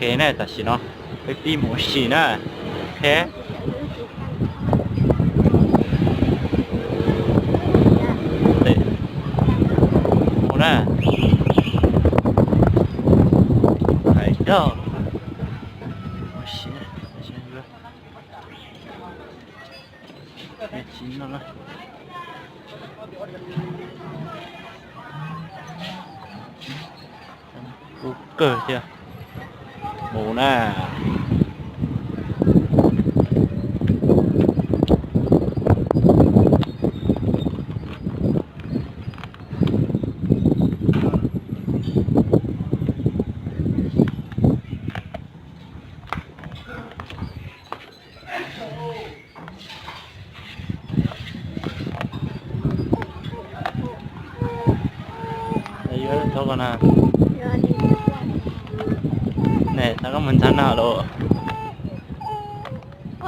Ok na, tam sim no peb pib mus ua si na. Ok. Mus na. Hais yog ua si na. Tsis no na. Kub kawg thiab. Mus na. Yuav thov ko na. Nws txhob koj mus ntxhab no los. Nws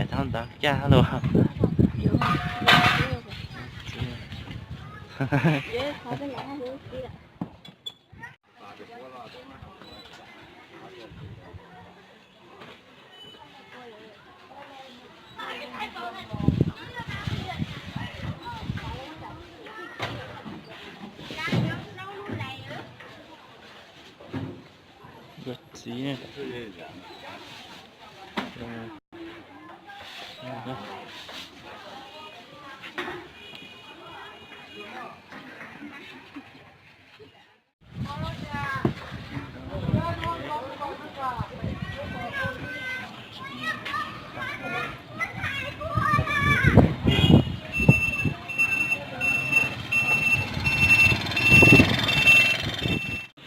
txhob ntxhab caj los. Txiv.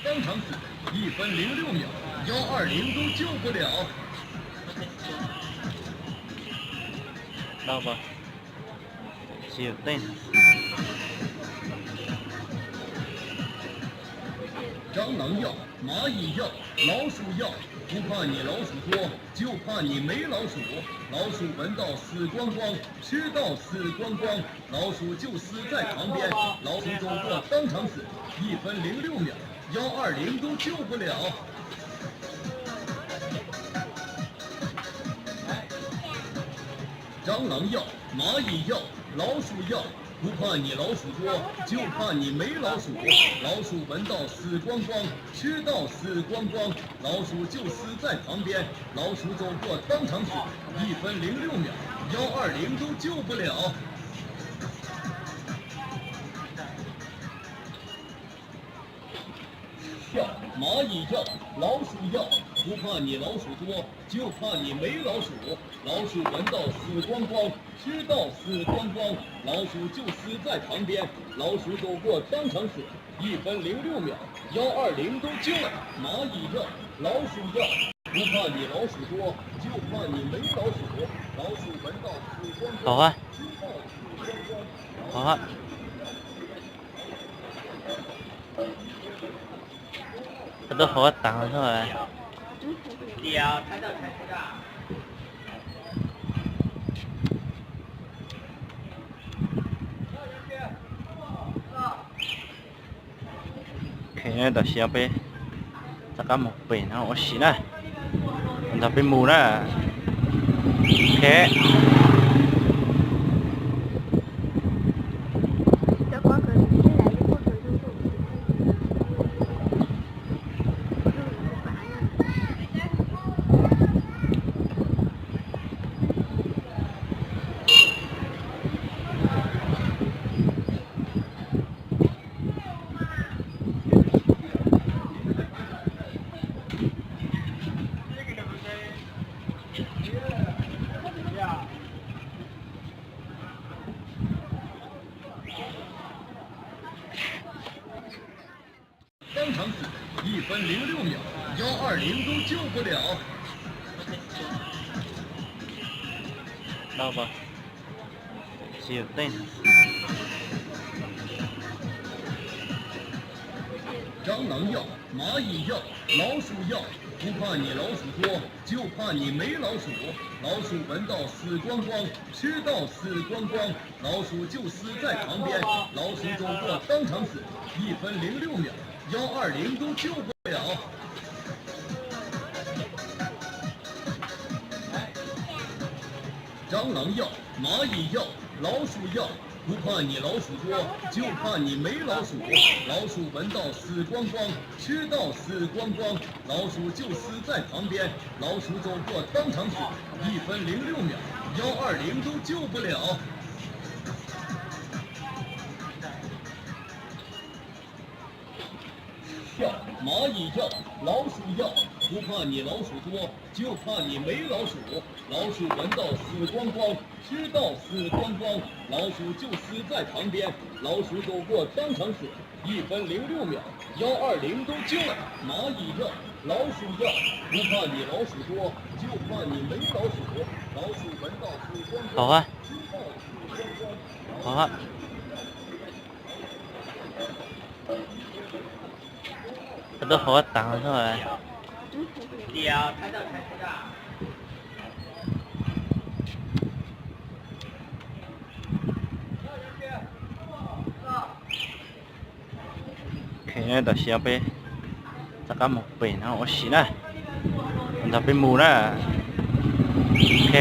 Tang rang xwm, ib feem liv liuj miam, yog ar liv ntuj cuj puas liam. Tráng nang yog, mã yij yog, 老鼠 yog, 不怕你老鼠多，就怕你没老鼠。老鼠闻到死光光，吃到死光光，老鼠就死在旁边。老鼠走过当场死，一分零六秒，幺二零都救不了。 Tráng nang yog, mã yij yog, 老鼠 yog, 不怕你老鼠多，就怕你没老鼠。老鼠闻到死光光，吃到死光光，老鼠就死在旁边。老鼠走过当场死，一分零六秒，幺二零都救不了。 要，马也要，老鼠要，不怕你老鼠多，就怕你没老鼠。老鼠闻到死光光，吃到死光光，老鼠就死在旁边。老鼠走过当场死，一分零六秒，幺二零都救了。马也要，老鼠要，不怕你老鼠多，就怕你没老鼠。老鼠闻到死光光，吃到死光光，老鼠就死在旁边。 Qhov twb qhov taag xwb. Ok, tam sim no peb rov qab mus pem no ua si na, nrog peb mus na. Ok. Tang rang xwm, ib feem liv liuj miam, yog ar liv ntuj cuj puas liam. Tráng nang yog, mã yij yog, 老鼠 yog, 不怕你老鼠多，就怕你没老鼠。老鼠闻到死光光，吃到死光光，老鼠就死在旁边，老鼠走过当场死，一分零六秒，幺二零都救不了。蟑螂药，蚂蚁药，老鼠药，不怕你老鼠多，就怕你没老鼠。老鼠闻到死光光，吃到死光光，老鼠就死在旁边，老鼠走过当场死，一分零六秒，幺二零都救不了。药，蚂蚁药，老鼠药，不怕你老鼠多，就怕你没老鼠。老鼠闻到死光光，吃到死光光，老鼠就死在旁边，老鼠走过当场死，一分零六秒，幺二零都救了。蚂蚁药，老鼠药，不怕你老鼠多，就怕你没老鼠。老鼠闻到死光光，好啊，吃到死光光，老鼠好啊。Koj twb hov tag no. Tam sim no peb rov qab mus pem no ua si na, nrog peb mus na. Ok.